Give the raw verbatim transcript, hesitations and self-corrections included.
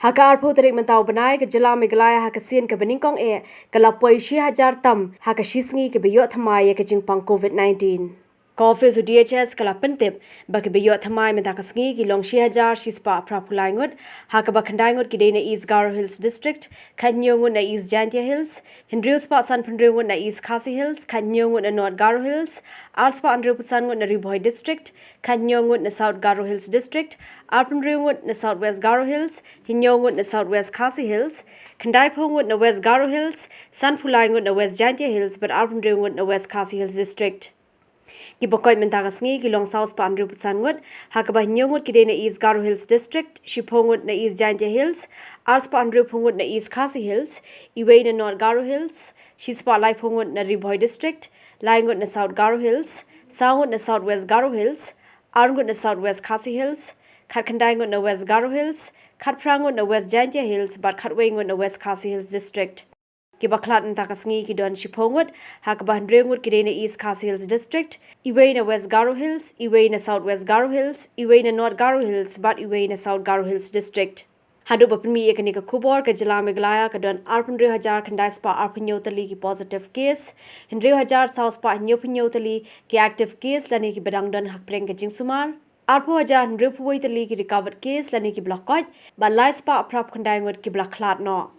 Ha ka arphew tarik mynta u bnai, ka jylla Meghalaya ha ka sien kaba nyngkong eh ka la poi shi hajar tam ha ka shi sngi kiba ïoh thymmai ïa ka jingpang COVID nineteen. Ka ophis u D H S ka la pyntip ba kiba ïoh thymmai mynta ka sngi ki long shi hajar shi spah phra phew lai ngut, ha kaba khyndai ngut ki dei na East Garo Hills District, khathynñiew ngut na East Jaintia Hills, hynriew spah sanphew hynriew ngut na East Khasi Hills, khathynñiew ngut na North Garo Hills, ar spah hynriewphew san ngut na Ri Bhoi District, khathynñiew ngut na South Garo Hills District, arphew hynriew ngut na South West Garo Hills, hynñiew ngut na South West Khasi Hills, khyndaiphew ngut na West Garo Hills, sanphew lai ngut na West Jaintia Hills bad arphew hynriew ngut na West Khasi Hills District. Kiba koit mynta ka sngi ki long saw spah hynriewphew san ngut, ha kaba hynñiew ngut ki dei na East Garo Hills District, shiphew ngut na East Jaintia Hills, ar spah hynriewphew ngut na East Khasi Hills, iwei na North Garo Hills, shi spah laiphew ngut na Ri Bhoi District, lai ngut na South Garo Hills, saw ngut na South West Garo Hills, ar ngut na South West Khasi Hills, khatkhyndai ngut na West Garo Hills, khatphra ngut na West Jaintia Hills bad khatwei ngut na West Khasi Hills District. Kiba khlad mynta ka sngi ki don shiphew ngut, ha kaba hynriew ngut ki dei na East Khasi Hills District, iwei na West Garo Hills, iwei na South West Garo Hills, iwei na North Garo Hills bad iwei na South Garo Hills District. Haduh ba pynmih ïa kane ka khubor, ka jylla Meghalaya ka don arphew hynriew hajar khyndai spah arphew hynñiew tylli ki positive case, hynriew hajar saw spah hynñiewphew hynñiew tylli ki active case lane kiba dang don hapdeng ka jingsumar, arphew hajar hynriewphew wei tylli ki recovered case lane kiba la koit, bad lai spah phraphew khyndai ngut kiba la khlad noh.